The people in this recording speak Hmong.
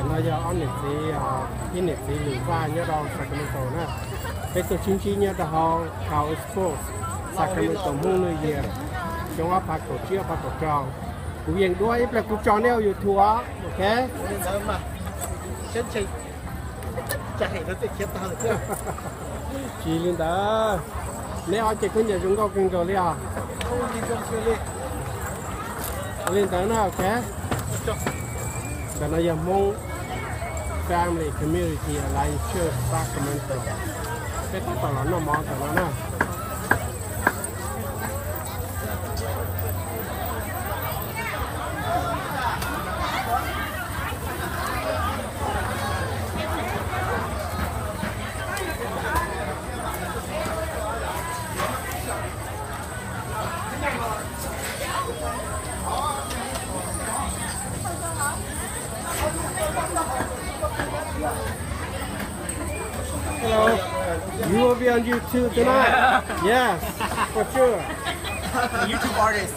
No yog ob niam txiv, ib niam txiv Lwm Vaj nyob rau Sacramento na. Peb tuaj sib ntsib nyob rau hauv Cow Sports Sacramento Hmoob New Year xyoo ob phav kaum tsib ob phav kaum rau. Kuv yeem duab ib pliag kuv tso neb ua YouTube os, ok? Tsis li ntawd, neb ob ce khaub ncaws zoo nkauj kawg nkaus li os. Li ntawd na, ok. Ntawm no yog Hmoob Family Community Alliance Church Sacramento. Peb tab tom los noj mov ntawm no na. Hello. You will be on YouTube tonight. Yes, for sure. YouTube artist.